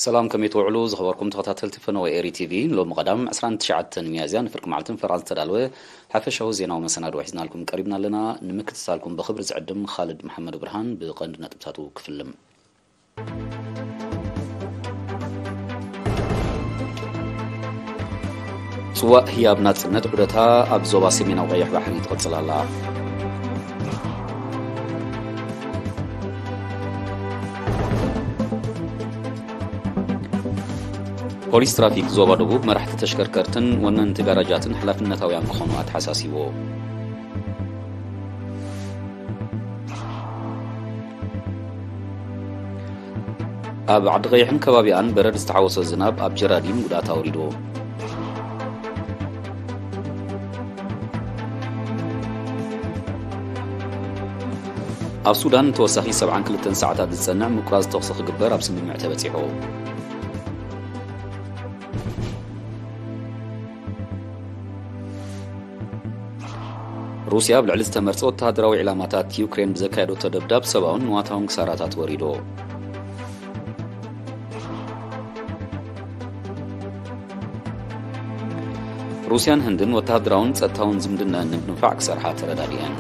ሰላም፣ ከመይ ትውዕሉ ዝኸበርኩም ተኸታተልቲ ፈነወ ኤሪ ቲቪ? ሎሚ ቀዳም ዕስራን ትሽዓተን ሚያዝያ ንፍርቂ መዓልትን ፈራን ዝተዳለወ ሓፈሻዊ ዜናዊ መሰናድኦ ሒዝናልኩም ቀሪብና ኣለና። ንምክትታልኩም ብኽብሪ ዝዕድም ኻልድ መሓመድ ብርሃን። ብቐንዲ ነጥብታቱ ክፍልም። ጽዋእ ህያብ ናጽነት ዑደታ ኣብ ዞባ ሰሜናዊ ቀይሕ ባሕሪ ትቕጽል ኣላ። ፖሊስ ትራፊክ ዞባ ደቡብ መራሕቲ ተሽከርከርትን ወነንቲ ጋራጃትን ሓላፍነታውያን ክኾኑ ኣተሓሳሲቡ። ኣብ ዓዲ ቀይሕን ከባቢኣን በረድ ዝተሓወሶ ዝናብ ኣብ ጀራዲን ጉድኣት ኣውሪዱ። ኣብ ሱዳን ንተወሳኺ ሰብዓን ክልተን ሰዓታት ዝጸንዕ ምቁራጽ ተኹሲ ክግበር ኣብ ስምምዕ ተበጺሑ። ሩስያ ኣብ ልዕሊ ዝተመርጸ ወተሃደራዊ ዒላማታት ዩክሬን ብዘካየደቶ ደብዳብ ሰብኣውን ንዋታውን ክሳራታት ወሪዱ። ሩስያን ህንድን ወተሃደራውን ጸጥታውን ዝምድናኣን ንምድንፋዕ ክሰርሓ ተረዳዲአን።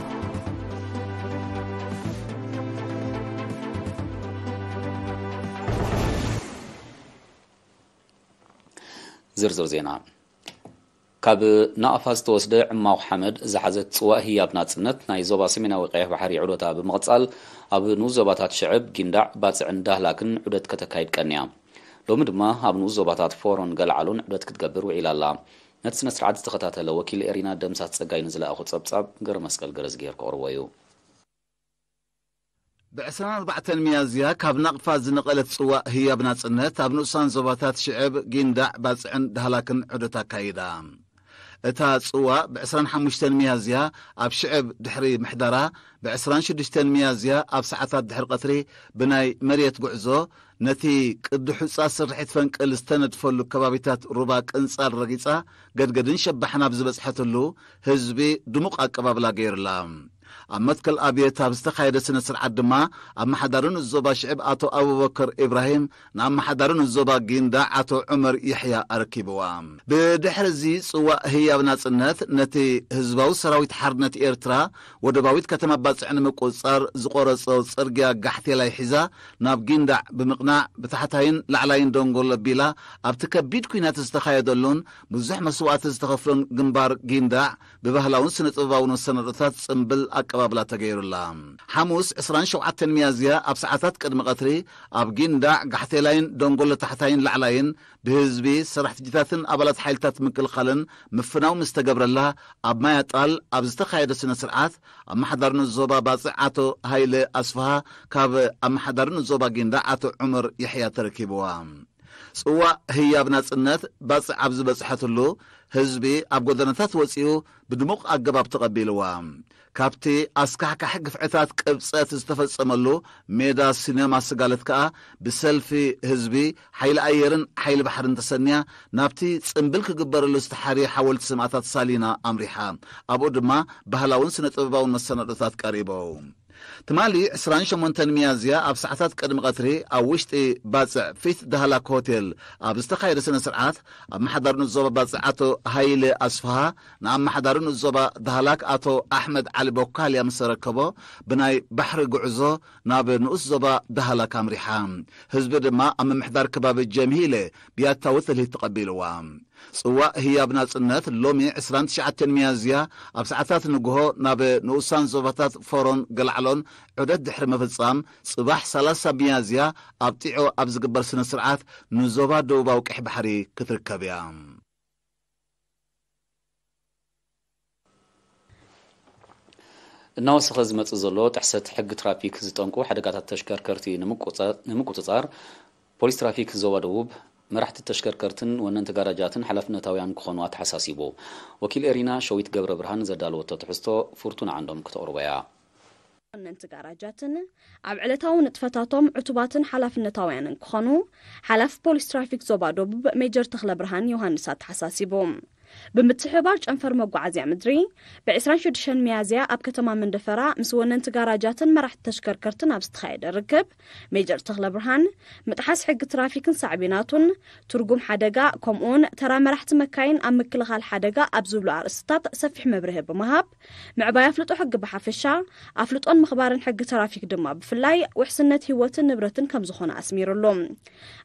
ዝርዝር ዜና። ካብ ናቕፋ ዝተወስደ ዕማቕ ሓመድ ዝሓዘት ጽዋእ ህያብ ናጽነት ናይ ዞባ ሰሜናዊ ቀይሕ ባሕሪ ዑደታ ብምቕጻል፣ ኣብ ንኡስ ዞባታት ሽዕብ፣ ጊንዳዕ፣ ባጽዕን ዳህላክን ዑደት ከተካይድ ቀንያ። ሎሚ ድማ ኣብ ንኡስ ዞባታት ፎሮን ገልዓሎን ዑደት ክትገብር ውዒላ ኣላ። ነቲ ስነ ስርዓት ዝተኸታተለ ወኪል ኤሪና ደምሳስ ጸጋይ ንዝለኣኾ ጸብጻብ ገረ መስቀል ገረዝግሄር ከቕርቦ እዩ። ብ ዕስራን ኣርባዕተን ሚያዝያ ካብ ናቕፋ ዝነቐለት ጽዋእ ህያብ ናጽነት ኣብ ንኡሳን ዞባታት ሽዕብ፣ ጊንዳዕ፣ ባጽዕን ዳህላክን ዑደት ኣካይዳ። እታ ጽዋእ ብ ዕስራን ሓሙሽተን ሚያዝያ ኣብ ሽዕብ ድሕሪ ምሕዳራ፣ ብ ዕስራን ሽዱሽተን ሚያዝያ ኣብ ሰዓታት ድሕሪ ቀትሪ ብናይ መሬት ጉዕዞ ነቲ ቅዲ ሑጻ ስርሒት ፈንቅል ዝተነድፈሉ ከባቢታት ሩባ ቅንጻል ረጊጻ፣ ገድገድን ሸባሕን ኣብ ዝበጽሐትሉ፣ ህዝቢ ድሙቕ ኣቀባብላ ገይሩላ። ኣብ መትከል ኣብየት ኣብ ዝተኻየደ ስነ ስርዓት ድማ፣ ኣመሓዳሪ ንኡስ ዞባ ሽዕብ ኣቶ ኣቡበከር ኢብራሂም ንኣመሓዳሪ ንኡስ ዞባ ጊንዳዕ ኣቶ ዑመር የሕያ ኣረኪብዋ። ብድሕሪ እዚ ጽዋእ ህያብ ናጽነት ነቲ ህዝባዊ ሰራዊት ሓርነት ኤርትራ ወደባዊት ከተማ ባጽዕ ንምቁጽጻር ዝቆረጾ ጽርግያ ጋሕቴላይ ሒዛ ናብ ጊንዳዕ ብምቕናዕ ብታሕታይን ላዕላይን ደንጎሎ ኣቢላ ኣብቲ ከቢድ ኲናት ዝተኻየደሉን ብዙሕ መስዋእቲ ዝተኸፍሎን ግንባር ጊንዳዕ ብባህላውን ስነ-ጥበባውን መሰናዶታት ጽምብል ኣቀባብላ ተገይሩላ። ሓሙስ ዕስራን ሸውዓተን ሚያዝያ ኣብ ሰዓታት ቅድሚ ቀትሪ ኣብ ጊንዳዕ፣ ጋሕቴላይን ደንጎሎ ታሕታይን ላዕላይን ብህዝቢ፣ ሰራሕተኛታትን ኣባላት ሓይልታት ምክልኻልን ምፍናው ምስ ተገብረላ፣ ኣብ ማያጣል ኣብ ዝተኻየደ ስነ ስርዓት ኣመሓዳሪ ንኡስ ዞባ ባጽዕ ኣቶ ሃይለ ኣስፍሃ ካብ ኣመሓዳሪ ንኡስ ዞባ ጊንዳዕ ኣቶ ዑመር የሕያ ተረኪብዋ። ጽዋእ ህያብ ናጽነት ባጽዕ ኣብ ዝበጽሐትሉ፣ ህዝቢ ኣብ ጎደናታት ወጺኡ ብድሙቕ ኣገባብ ተቐቢልዋ። ካብቲ ኣስካሕካሒ ግፍዕታት ቅብጸት ዝተፈጸመሉ ሜዳ ሲነማ ስጋለት ከኣ ብሰልፊ ህዝቢ ሓይሊ ኣየርን ሓይሊ ባሕርን ተሰንያ ናብቲ ጽምብል ክግበረሉ ዝተሓርየ ሓወልቲ ሰማእታት ሳሊና ኣምሪሓ። ኣብኡ ድማ ባህላውን ስነ-ጥበባውን መሰናዶታት ቀሪቡ። ትማሊ ዕስራን ሸሞንተን ሚያዝያ ኣብ ሰዓታት ቅድሚ ቀትሪ ኣብ ውሽጢ ባጽዕ ፊት ዳህላክ ሆቴል ኣብ ዝተኻየደ ስነ ስርዓት ኣመሓዳሪ ንኡስ ዞባ ባጽዕ ኣቶ ሃይለ ኣስፍሃ ንኣመሓዳሪ ንኡስ ዞባ ዳህላክ ኣቶ ኣሕመድ ዓሊ ቦካልያ ምስ ተረከቦ ብናይ ባሕሪ ጉዕዞ ናብ ንኡስ ዞባ ዳህላክ ኣምሪሓ። ህዝቢ ድማ ኣብ ምምሕዳር ከባቢ ጀምሂለ ብያታዊ ትልሂት ተቐቢልዋ። ጽዋእ ህያብ ናጽነት ሎሚ ዕስራን ትሽዓተን ሚያዝያ ኣብ ሰዓታት ንግሆ ናብ ንኡሳን ዞባታት ፎሮን ገልዓሎን ዑደት ድሕሪ ምፍጻም፣ ጽባሕ ሰላሳ ሚያዝያ ኣብ ጢዖ ኣብ ዝግበር ስነ ስርዓት ንዞባ ደቡባዊ ቀይሕ ባሕሪ ክትርከብ እያ። እናወሰኸ ዝመጽእ ዘሎ ጥሕሰት ሕጊ ትራፊክ ዝጠንቁ ሓደጋታት ተሽከርከርቲ ንምቁጻ-፣ ንምቁጽጻር ፖሊስ ትራፊክ ዞባ ደቡብ መራሕቲ ተሽከርከርትን ወነንቲ ጋራጃትን ሓላፍነታውያን ክኾኑ ኣተሓሳሲቡ። ወኪል ኤሪና ሸዊት ገብረ ብርሃን ዘዳለወቶ ትሕዝቶ ፍርቱና ዓንዶም ክተቕርቦ እያ። ወነንቲ ጋራጃትን ኣብ ዕለታዊ ንጥፈታቶም ዕቱባትን ሓላፍነታውያንን ክኾኑ ሓላፊ ፖሊስ ትራፊክ ዞባ ደቡብ ሜጀር ተኽለ ብርሃን ዮሃንስ ኣተሓሳሲቡ። ብምትሕባር ጨንፈር መጓዓዝያ ምድሪ፣ ብ ዕስራን ሽዱሽተን ሚያዝያ ኣብ ከተማ መንደፈራ ምስ ወነንቲ ጋራጃትን መራሕቲ ተሽከርከርትን ኣብ ዝተኻየደ ርክብ፣ ሜጀር ተኽለ ብርሃን፣ ምጥሓስ ሕጊ ትራፊክን ሳዕቤናቱን፣ ትርጉም ሓደጋ፣ ከምኡውን ተራ መራሕቲ መካይን ኣብ ምክልኻል ሓደጋ ኣብ ዝብሉ ኣርእስትታት ሰፊሕ መብርሂ ብምሃብ፣ ምዕባይ ኣፍልጦ ሕጊ ብሓፈሻ፣ ኣፍልጦን ምኽባርን ሕጊ ትራፊክ ድማ ብፍላይ ውሕስነት ህይወትን ንብረትን ከም ዝኾነ ኣስሚሩሉ።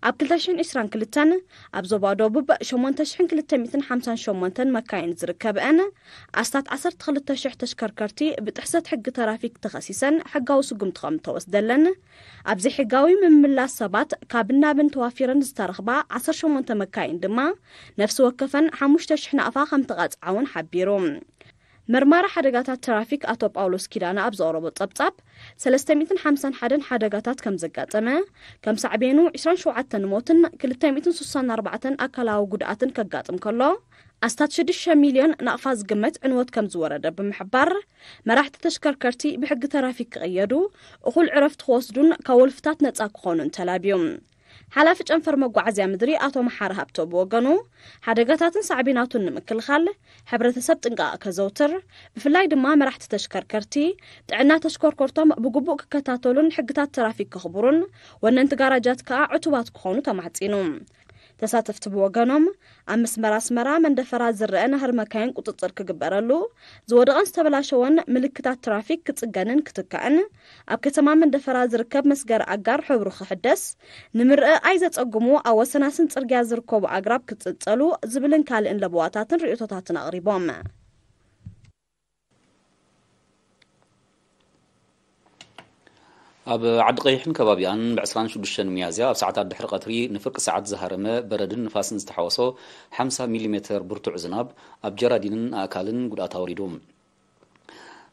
ኣብ ክልተ ሽሕን ዕስራን ክልተን ኣብ ዞባ ደቡብ ሸሞንተ ሽሕን ክልተ ሚእትን ሓምሳን ሸሞንተን መካይን ዝርከብአን ኣስታት ዓሰርተ ክልተ ሽሕ ተሽከርከርቲ ብጥሕሰት ሕጊ ትራፊክ ተኸሲሰን ሕጋዊ ስጉምቲ ከም ተወስደለን፣ ኣብ ዘይሕጋዊ ምምልላስ ሰባት ካብን ናብን ተዋፊረን ዝተረኽባ ዓሰርተ ሸሞንተ መካይን ድማ ነፍሲ ወከፈን ሓሙሽተ ሽሕ ናቕፋ ከም ተቐጽዓ እውን ሓቢሩ። መርማሪ ሓደጋታት ትራፊክ ኣቶ ጳውሎስ ኪዳነ ኣብ ዘቕረቦ ጸብጻብ፣ ሰለስተ ሚእትን ሓምሳን ሓደን ሓደጋታት ከም ዘጋጠመ፣ ከም ሳዕቤኑ ዕስራን ሸውዓተን ሞትን ክልተ ሚእትን ስሳን ኣርባዕተን ኣካላዊ ጉድኣትን ከጋጥም ከሎ፣ ኣስታት ሽዱሽተ ሚልዮን ናቕፋ ዝግመት ዕንወት ከም ዝወረደ ብምሕባር፣ መራሕቲ ተሽከርከርቲ ብሕጊ ትራፊክ ክቕየዱ፣ እኹል ዕረፍቲ ክወስዱን ካብ ወልፍታት ነጻ ክኾኑን ተላብዩ። ሓላፊ ጨንፈር መጓዓዝያ ምድሪ ኣቶ መሓሪ ሃብቶ ብወገኑ፣ ሓደጋታትን ሳዕቤናቱን ንምክልኻል ሕብረተሰብ ጥንቃቐ ከዘውትር፣ ብፍላይ ድማ መራሕቲ ተሽከርከርቲ ጥዕና ተሽከርከርቶም ብግቡእ ክከታተሉን ሕግታት ትራፊክ ከኽብሩን፣ ወነንቲ ጋራጃት ከኣ ዕቱባት ክኾኑ ተማሕጺኑ። ተሳተፍቲ ብወገኖም፣ ኣብ መስመር ኣስመራ መንደፈራ ዝረአ ናህሪ መካይን ቁጽጽር ክግበረሉ፣ ዝወደቐን ዝተበላሸወን ምልክታት ትራፊክ ክጽገንን ክትካእን፣ ኣብ ከተማ መንደፈራ ዝርከብ መስገር ኣጋር ሕብሩ ክሕደስ፣ ንምርኣይ ዘጸግሙ ኣብ ወሰናስን ጽርግያ ዝርከቡ ኣግራብ ክጽጸሉ ዝብልን ካልእን ለበዋታትን ርእይቶታትን ኣቕሪቦም። ኣብ ዓዲ ቀይሕን ከባቢኣን ብ ዕስራን ሽዱሽተን ሚያዝያ ኣብ ሰዓታት ድሕሪ ቀትሪ ንፍርቂ ሰዓት ዝሃረመ በረድን ንፋስን ዝተሓወሶ ሓምሳ ሚሊሜተር ብርቱዕ ዝናብ ኣብ ጀራዲንን ኣእካልን ጉድኣት ኣውሪዱ።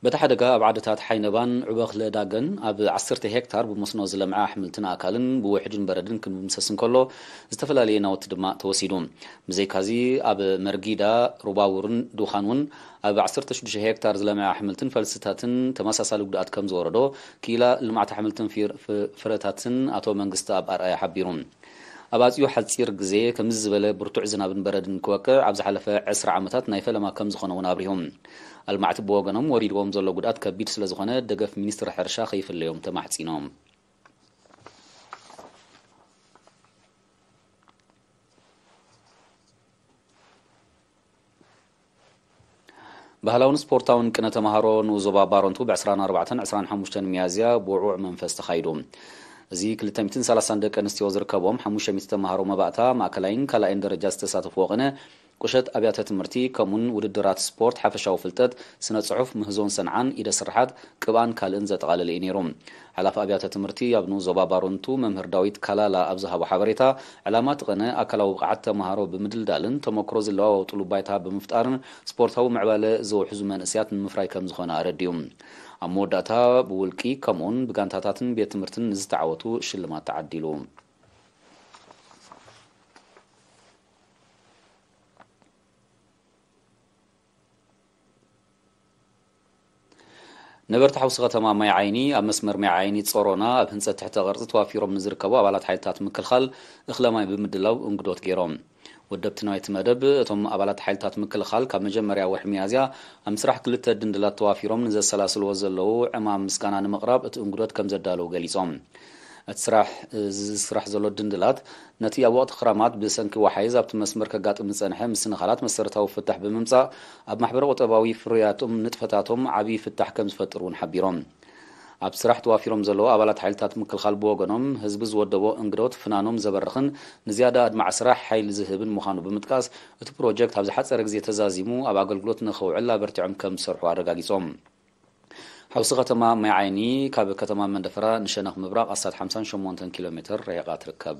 በቲ ሓደጋ ኣብ ዓድታት ሓይነባን ዑበኽለ ዳገን ኣብ ዓሰርተ ሄክታር ብመስኖ ዝለምዐ ኣሕምልትን ኣእካልን ብውሕጅን በረድን ክምሰስ እንከሎ፣ ዝተፈላለየ ናውቲ ድማ ተወሲዱ። ብዘይካዚ ኣብ መርጊዳ፣ ሩባውርን ዱኻን እውን ኣብ ዓሰርተ ሽዱሽተ ሄክታር ዝለምዐ ኣሕምልትን ፈልስታትን ተመሳሳሊ ጉድኣት ከም ዝወረዶ ክኢላ ልምዓት ኣሕምልትን ፊር-፣ ፍ-፣ ፍረታትን ኣቶ መንግስቲ ኣብ ኣርኣያ ሓቢሩ። ኣብ ኣዝዩ ሓጺር ግዜ ከምዚ ዝበለ ብርቱዕ ዝናብን በረድን ክወቅዕ ኣብ ዝሓለፈ ዕስራ ዓመታት ናይ ፈለማ ከም ዝኾነ እውን ኣብሪሆም። ኣልማዕቲ ብወገኖም ወሪድዎም ዘሎ ጉድኣት ከቢድ ስለ ዝኾነ ደገፍ ሚኒስትሪ ሕርሻ ከይፍለዮም ተማሕጺኖም። ባህላውን ስፖርታውን ቅነ ተምሃሮ ንዞባ ባረንቱ ብ ዕስራን ኣርባዕተን ዕስራን ሓሙሽተን ሚያዝያ ብውዕዉዕ መንፈስ ተኻይዱ። እዚ ክልተ ሚእትን ሰላሳን ደቂ ኣንስትዮ ዝርከብዎም ሓሙሽተ ሚእቲ ተምሃሮ መባእታ ማእከላይን ካልኣይን ደረጃ ዝተሳተፍዎ ቅነ ቁሸት ኣብያተ ትምህርቲ ከምኡን ውድድራት ስፖርት ሓፈሻዊ ፍልጠት፣ ስነ ጽሑፍ፣ ምህዞን ሰንዓን፣ ኢደ ስርሓት፣ ቅብኣን ካልእን ዘጠቓለለ እዩ ነይሩ። ሓላፊ ኣብያተ ትምህርቲ ኣብ ንኡስ ዞባ ባረንቱ መምህር ዳዊት ካላላ ኣብ ዝሃቦ ሓበሬታ፣ ዕላማ እቲ ቅነ ኣካላዊ ብቕዓት ተምሃሮ ብምድልዳልን ተመክሮ ዝለዋወጡሉ ባይታ ብምፍጣርን ስፖርታዊ ምዕባለ ዘውሕዙ መንእሰያት ንምፍራይ ከም ዝኾነ ኣረዲኡ። ኣብ መወዳእታ ብውልቂ ከምኡውን ብጋንታታትን ቤት ትምህርትን ንዝተዓወቱ ሽልማት ተዓዲሉ። ነበርቲ ሓውሲ ከተማ ማይ ዓይኒ ኣብ መስመር ማይ ዓይኒ ጾሮና ኣብ ህንጸት ትሕተ ቅርጺ ተዋፊሮም ንዝርከቡ ኣባላት ሓይልታት ምክልኻል እኽለ ማይ ብምድላው እንግዶት ገይሮም። ወደብቲ ናይቲ መደብ፣ እቶም ኣባላት ሓይልታት ምክልኻል ካብ መጀመርያ ወርሒ ሚያዝያ ኣብ ምስራሕ ክልተ ድንድላት ተዋፊሮም ንዘሰላስልዎ ዘለዉ ዕማም ምስጋና ንምቕራብ እቲ እንግዶት ከም ዘዳለዉ ገሊጾም። እቲ ስራሕ፣ እዚ ዝስራሕ ዘሎ ድንድላት፣ ነቲ ኣብ ወቕቲ ክራማት ብሰንኪ ወሓይዝ ኣብቲ መስመር ከጋጥም ዝጸንሐ ምስንኻላት መሰረታዊ ፍታሕ ብምምጻእ፣ ኣብ ማሕበረ ቁጠባዊ ፍርያቶም ንጥፈታቶም ዓቢ ፍታሕ ከም ዝፈጥር እውን ሓቢሮም። ኣብ ስራሕ ተዋፊሮም ዘለዉ ኣባላት ሓይልታት ምክልኻል ብወገኖም፣ ህዝቢ ዝወደቦ እንግዶት ፍናኖም ዘበርኽን ንዝያዳ ኣድማዒ ስራሕ ሓይሊ ዝህብን ምዃኑ ብምጥቃስ፣ እቲ ፕሮጀክት ኣብ ዝሓጸረ ግዜ ተዛዚሙ ኣብ ኣገልግሎት ንኽውዕል ኣበርቲዖም ከም ዝሰርሑ ኣረጋጊጾም። ሓውሲ ከተማ ማይ ዓይኒ ካብ ከተማ መንደፈራ ንሸነኽ ምብራቕ ኣስታት ሓምሳን ሸሞንተን ኪሎ ሜትር ርሒቓ ትርከብ።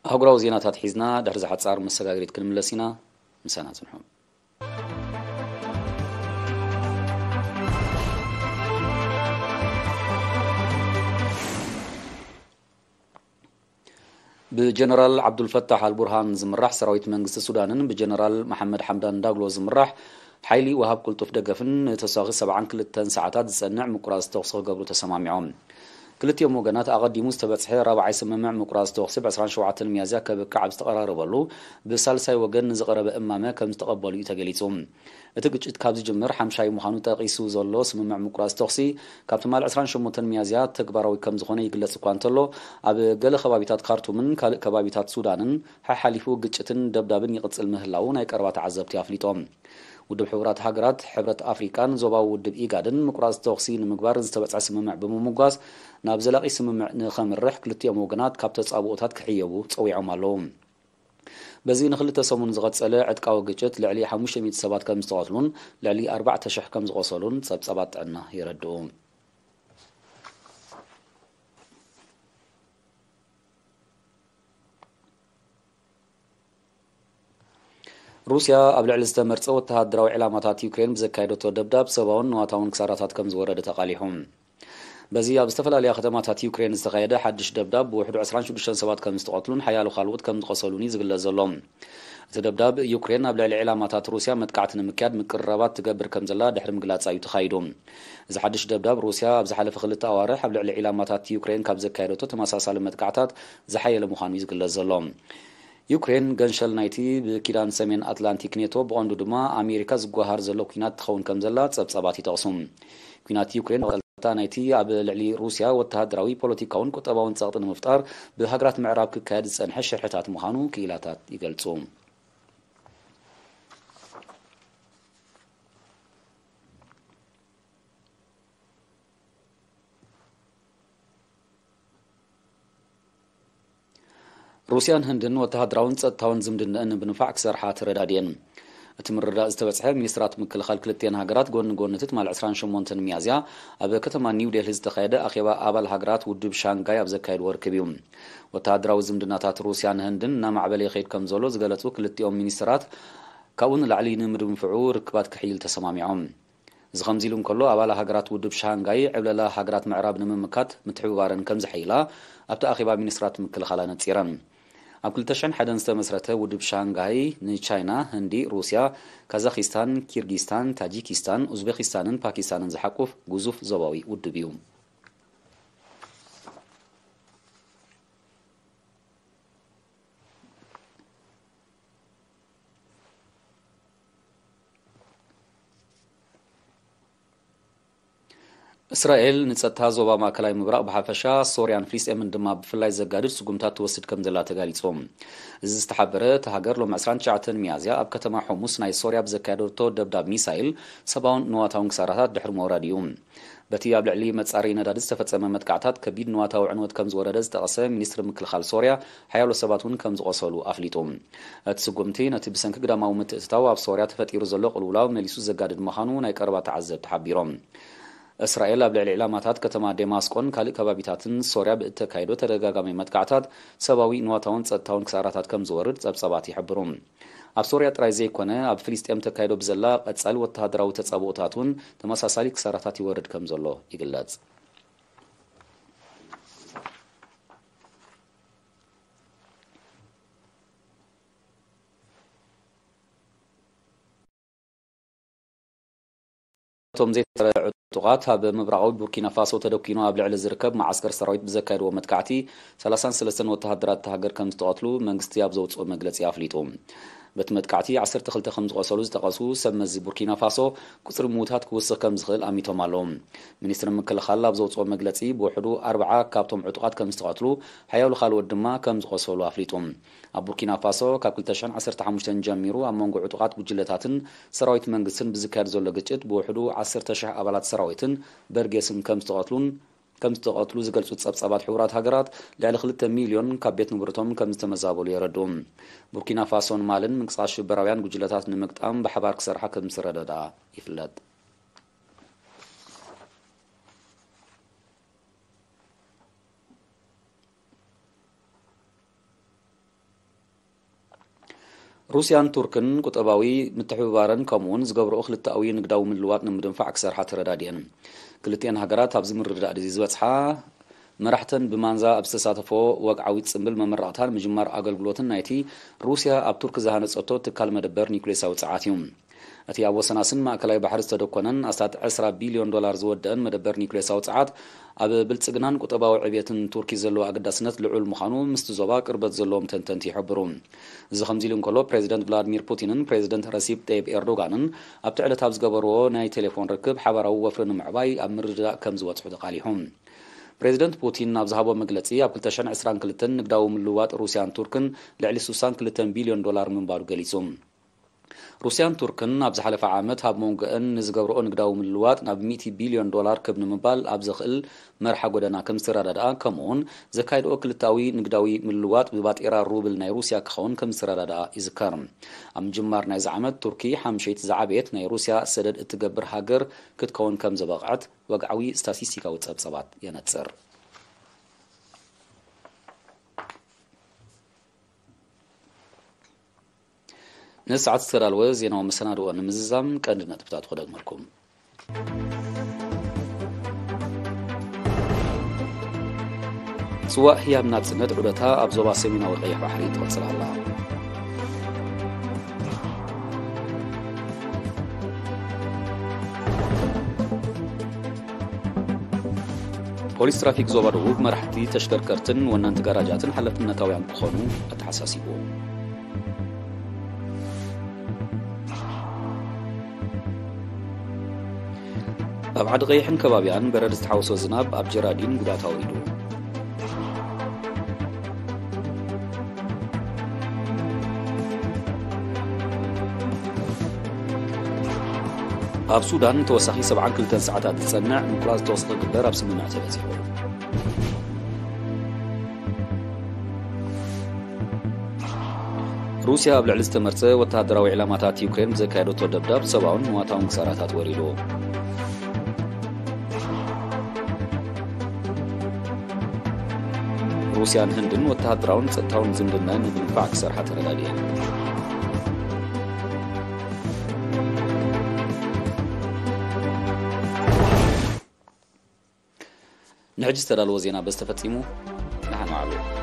ኣህጉራዊ ዜናታት ሒዝና ድሕሪ ዝሓጻር መሰጋገሪት ክንምለስ ኢና። ምሳና ጽንሑ። ብጀነራል ዓብዱልፈታሕ ኣልቡርሃን ዝምራሕ ሰራዊት መንግስቲ ሱዳንን ብጀነራል መሓመድ ሓምዳን ዳግሎ ዝምራሕ ሓይሊ ወሃብ ቅልጡፍ ደገፍን ንተሳኺ ሰብዓን ክልተን ሰዓታት ዝጸንዕ ምቁራጽ ተኹሲ ክገብሩ ተሰማሚዖም። ክልቲኦም ወገናት ኣቐዲሙ ዝተበጽሐ ራብዓይ ስምምዕ ምቁራጽ ተኹሲ ብ ዕስራን ሸውዓተን ሚያዝያ ከብቅዕ ኣብ ዝተቐራረበሉ፣ ብሳልሳይ ወገን ንዝቐረበ እማመ ከም ዝተቐበሉ እዩ ተገሊጹ። እቲ ግጭት ካብ ዝጅምር ሓምሻይ ምዃኑ ጠቒሱ ዘሎ ስምምዕ ምቁራጽ ተኹሲ፣ ካብ ትማሊ ዕስራን ሸሞንተን ሚያዝያ ተግባራዊ ከም ዝኾነ ይግለጽ እኳ እንተሎ፣ ኣብ ገለ ከባቢታት ካርቱምን ካልእ ከባቢታት ሱዳንን ሓሓሊፉ ግጭትን ደብዳብን ይቕጽል ምህላዉ ናይ ቀረባ ተዓዘብቲ ኣፍሊጦም። ውድብ ሕቡራት ሃገራት፣ ሕብረት ኣፍሪቃን ዞባዊ ውድብ ኢጋድን ምቁራጽ ተኹሲ ንምግባር ዝተበጽሐ ስምምዕ ብምምጓስ፣ ናብ ዘላቒ ስምምዕ ንኸምርሕ ክልቲኦም ወገናት ካብ ተጻብኦታት ክሕየቡ ጸዊዖም ኣለዉ። በዚ ንኽልተ ሰሙን ዝቐጸለ ዕጥቃዊ ግጭት ልዕሊ ሓሙሽተ ሚእቲ ሰባት ከም ዝተቐትሉን ልዕሊ ኣርባዕተ ሽሕ ከም ዝቖሰሉን ጸብጻባት ጥዕና የረድኡ። ሩስያ ኣብ ልዕሊ ዝተመርጸ ወተሃደራዊ ዕላማታት ዩክሬን ብዘካየደቶ ደብዳብ ሰብኣውን ንዋታውን ክሳራታት ከም ዝወረደ ተቓሊሑ። በዚ ኣብ ዝተፈላለያ ከተማታት ዩክሬን ዝተኻየደ ሓድሽ ደብዳብ ብውሕዱ ዕስራን ሽዱሽተን ሰባት ከም ዝተቐትሉን ሓያሎ ካልኦት ከም ዝቖሰሉን እዩ ዝግለጽ ዘሎ። እቲ ደብዳብ ዩክሬን ኣብ ልዕሊ ዕላማታት ሩስያ መጥቃዕቲ ንምክያድ ምቅርራባት ትገብር ከም ዘላ ድሕሪ ምግላጻ እዩ ተኻይዱ። እዚ ሓድሽ ደብዳብ ሩስያ ኣብ ዝሓለፈ ክልተ ኣዋርሕ ኣብ ልዕሊ ዕላማታት ዩክሬን ካብ ዘካየደቶ ተመሳሳሊ መጥቃዕታት ዝሓየለ ምዃኑ እዩ ዝግለጽ ዘሎ። ዩክሬን ገንሸል ናይቲ ብኪዳን ሰሜን ኣትላንቲክ ኔቶ ብቐንዱ ድማ ኣሜሪካ ዝጓሃር ዘሎ ኲናት ትኸውን ከም ዘላ ጸብጻባት ይጠቕሱ። ኲናት ዩክሬን መቐጸልታ ናይቲ ኣብ ልዕሊ ሩስያ ወተሃደራዊ፣ ፖለቲካውን ቁጠባውን ጸቕጢ ንምፍጣር ብሃገራት ምዕራብ ክካየድ ዝጸንሐ ሽርሕታት ምዃኑ ክኢላታት ይገልጹ። ሩስያን ህንድን ወተሃደራውን ጸጥታውን ዝምድነአን ንምድንፋዕ ክሰርሓ ተረዳድየን። እቲ ምርድዳእ ዝተበጽሐ ሚኒስትራት ምክልኻል ክልቲአን ሃገራት ጎኒ ጎኒ እቲ ትማሊ ዕስራን ሸሞንተን ሚያዝያ ኣብ ከተማ ኒው ዴልሂ ዝተኻየደ ኣኼባ ኣባል ሃገራት ውድብ ሻንጋይ ኣብ ዘካየድዎ ርክብ እዩ። ወተሃደራዊ ዝምድናታት ሩስያን ህንድን እናማዕበለ ይኸይድ ከም ዘሎ ዝገለጹ ክልቲኦም ሚኒስትራት፣ ካብኡ ንላዕሊ ንምድንፍዑ ርክባት ክሕይል ተሰማሚዖም። እዚ ከምዚ ኢሉ እንከሎ፣ ኣባል ሃገራት ውድብ ሻንጋይ ዕብለላ ሃገራት ምዕራብ ንምምካት ምትሕብባረን ከም ዝሕይላ ኣብቲ ኣኼባ ሚኒስትራት ምክልኻል ኣነጺረን። ኣብ ክልተ ሽሕን ሓደን ዝተመስረተ ውድብ ሻንጋይ ንቻይና፣ ህንዲ፣ ሩስያ፣ ካዛኺስታን፣ ኪርጊስታን፣ ታጂኪስታን፣ ኡዝቤኪስታንን ፓኪስታንን ዝሓቁፍ ግዙፍ ዞባዊ ውድብ እዩ። እስራኤል ንጸጥታ ዞባ ማእከላይ ምብራቕ ብሓፈሻ፣ ሶርያን ፍልስጤምን ድማ ብፍላይ ዘጋድድ ስጉምታት ትወስድ ከም ዘላ ተጋሊጹ። እዚ ዝተሓበረ፣ እታ ሃገር ሎሚ ዕስራን ትሽዓተን ሚያዝያ ኣብ ከተማ ሖሙስ ናይ ሶርያ ብዘካየደቶ ደብዳብ ሚሳይል ሰብኣውን ንዋታውን ክሳራታት ድሕሪ ምውራድ እዩ። በቲ ኣብ ልዕሊ መጻረዪ ነዳዲ ዝተፈጸመ መጥቃዕታት ከቢድ ንዋታዊ ዕንወት ከም ዝወረደ ዝጠቐሰ ሚኒስትሪ ምክልኻል ሶርያ፣ ሓያሎ ሰባት እውን ከም ዝቖሰሉ ኣፍሊጡ። እቲ ስጉምቲ ነቲ ብሰንኪ ግዳማዊ ምትእትታው ኣብ ሶርያ ተፈጢሩ ዘሎ ቅልውላው መሊሱ ዘጋድድ ምዃኑ ናይ ቀረባ ተዓዘብቲ ሓቢሮም። እስራኤል ኣብ ልዕሊ ዕላማታት ከተማ ደማስቆን ካልእ ከባቢታትን ሶርያ ብእተካይዶ ተደጋጋሚ መጥቃዕታት ሰብኣዊ፣ ንዋታውን ጸጥታውን ክሳራታት ከም ዝወርድ ጸብጻባት ይሕብሩ። ኣብ ሶርያ ጥራይ ዘይኮነ፣ ኣብ ፍልስጤም ተካይዶ ብዘላ ቀጻሊ ወተሃደራዊ ተጻብኦታት እውን ተመሳሳሊ ክሳራታት ይወርድ ከም ዘሎ ይግለጽ። እቶም ዘይተረድኡ ዕጡቓት ኣብ ምብራቓዊ ቡርኪና ፋሶ ተደኲኑ ኣብ ልዕሊ ዝርከብ መዓስከር ሰራዊት ብዘካየድዎ መጥቃዕቲ፣ ሰላሳን ሰለስተን ወተሃደራት እታ ሃገር ከም ዝተቐትሉ መንግስቲ ኣብ ዘውፅኦ መግለፂ ኣፍሊጡ። በቲ መጥቃዕቲ ዓሰርተ ክልተ ከም ዝቖሰሉ ዝጠቐሱ ሰብ መዚ ቡርኪና ፋሶ፣ ቁፅሪ ምዉታት ክውስኽ ከም ዝኽእል ኣሚቶም ኣለዉ። ሚኒስትሪ ምክልኻል ኣብ ዘውፅኦ መግለፂ፣ ብውሕዱ ኣርብዓ ካብቶም ዕጡቓት ከም ዝተቐትሉ፣ ሓያሎ ካልኦት ድማ ከም ዝቖሰሉ ኣፍሊጡ። ኣብ ቡርኪና ፋሶ ካብ ክልተ ሽሕን ዓሰርተ ሓሙሽተን ጀሚሩ ኣብ መንጎ ዕጡቓት ጉጅለታትን ሰራዊት መንግስትን ብዝካየድ ዘሎ ግጭት ብውሕዱ ዓሰርተ ሽሕ ኣባላት ሰራዊትን በርጌስን ከም ዝተቐትሉን ከም ዝተቐትሉ ዝገልጹ ጸብጻባት ሕቡራት ሃገራት፣ ልዕሊ ክልተ ሚልዮን ካብ ቤት ንብረቶም ከም ዝተመዛበሉ የረድኡ። ቡርኪና ፋሶን ማልን ምንቅስቓስ ሽበራውያን ጉጅለታት ንምግጣም ብሓባር ክሰርሓ ከም ዝተረዳድኣ ይፍለጥ። ሩስያን ቱርክን ቁጠባዊ ምትሕብባረን ከምኡውን ዝገብርኦ ክልተኣዊ ንግዳዊ ምልውዋጥ ንምድንፋዕ ክሰርሓ ተረዳዲኤን። ክልቲኤን ሃገራት ኣብዚ ምርድዳእ እዚ ዝበጽሓ መራሕተን ብማንዛ ኣብ ዝተሳተፎ ወግዓዊ ጽምብል መመረቕታን ምጅማር ኣገልግሎትን ናይቲ ሩስያ ኣብ ቱርክ ዝሃነጸቶ ትካል መደበር ኒውክሌሳዊ ጸዓት እዩ። እቲ ኣብ ወሰናስን ማእከላይ ባሕሪ ዝተደኮነን ኣስታት ዕስራ ቢልዮን ዶላር ዝወደአን መደበር ኒውክሌሳዊ ጸዓት፣ ኣብ ብልጽግናን ቁጠባዊ ዕብየትን ቱርኪ ዘለዎ ኣገዳስነት ልዑል ምዃኑ ምስቲ ዞባ ቅርበት ዘለዎም ተንተንቲ ይሕብሩ። እዚ ከምዚ ኢሉ እንከሎ፣ ፕሬዚደንት ቭላድሚር ፑቲንን ፕሬዚደንት ረሲፕ ጠይብ ኤርዶጋንን ኣብቲ ዕለት ኣብ ዝገበርዎ ናይ ቴሌፎን ርክብ፣ ሓባራዊ ወፍሪ ንምዕባይ ኣብ ምርድዳእ ከም ዝበጽሑ ተቓሊሑ። ፕሬዚደንት ፑቲን ኣብ ዝሃቦ መግለጺ፣ ኣብ ክልተ ሽሕን ዕስራን ክልተን ንግዳዊ ምልውዋጥ ሩስያን ቱርክን ልዕሊ ስሳን ክልተን ቢልዮን ዶላር ምንባሩ ገሊጹ። ሩስያን ቱርክን ኣብ ዝሓለፈ ዓመት ኣብ መንጎአን ንዝገብርኦ ንግዳዊ ምልውዋጥ ናብ ሚእቲ ቢልዮን ዶላር ክብ ንምባል ኣብ ዘኽእል መርሓ ጎደና ከም ዝተረዳድኣ፣ ከምኡውን ዘካይድኦ ክልታዊ ንግዳዊ ምልውዋጥ ብባጤራ ሩብል ናይ ሩስያ ክኸውን ከም ዝተረዳድኣ ይዝከር። ኣብ ምጅማር ናይዚ ዓመት፣ ቱርኪ ሓምሸይቲ ዝዓበየት ናይ ሩስያ ሰደድ እትገብር ሃገር ክትከውን ከም ዝበቕዐት ወግዓዊ ስታቲስቲካዊ ጸብጸባት የነጽር። ንሰዓት ዝተዳለወ ዜናዊ መሰናድኦ ንምዝዛም ቀንዲ ነጥብታት ክደግመልኩም። ጽዋእ ህያብ ናጽነት ዑደታ ኣብ ዞባ ሰሜናዊ ቀይሕ ባሕሪ ትቕጽል ኣላ። ፖሊስ ትራፊክ ዞባ ደቡብ መራሕቲ ተሽከርከርትን ወነንቲ ጋራጃትን ሓላፍነታውያን ክኾኑ ኣተሓሳሲቡ። ኣብ ዓዲ ቀይሕን ከባቢኣን በረድ ዝተሓወሶ ዝናብ ኣብ ጀራዲን ጉድኣት ኣውሪዱ። ኣብ ሱዳን ተወሳኺ ሰብዓን ክልተን ሰዓታት ዝጸንዕ ምቁራጽ ተኹሲ ክግበር ኣብ ስምምዕ ተበጺሑ። ሩስያ ኣብ ልዕሊ ዝተመርጸ ወተሃደራዊ ዕላማታት ዩክሬን ብዘካየደቶ ደብዳብ ሰብኣውን ንዋታውን ክሳራታት ወሪዱ። ሩስያን ህንድን ወተሃደራውን ጸጥታውን ዝምድና ንምግንባዕ ክሰርሓ ተረዳድኤን። ንሕጂ ዝተዳለወ ዜና በዚ ተፈጺሙ። ደሓን ዋዕሉ።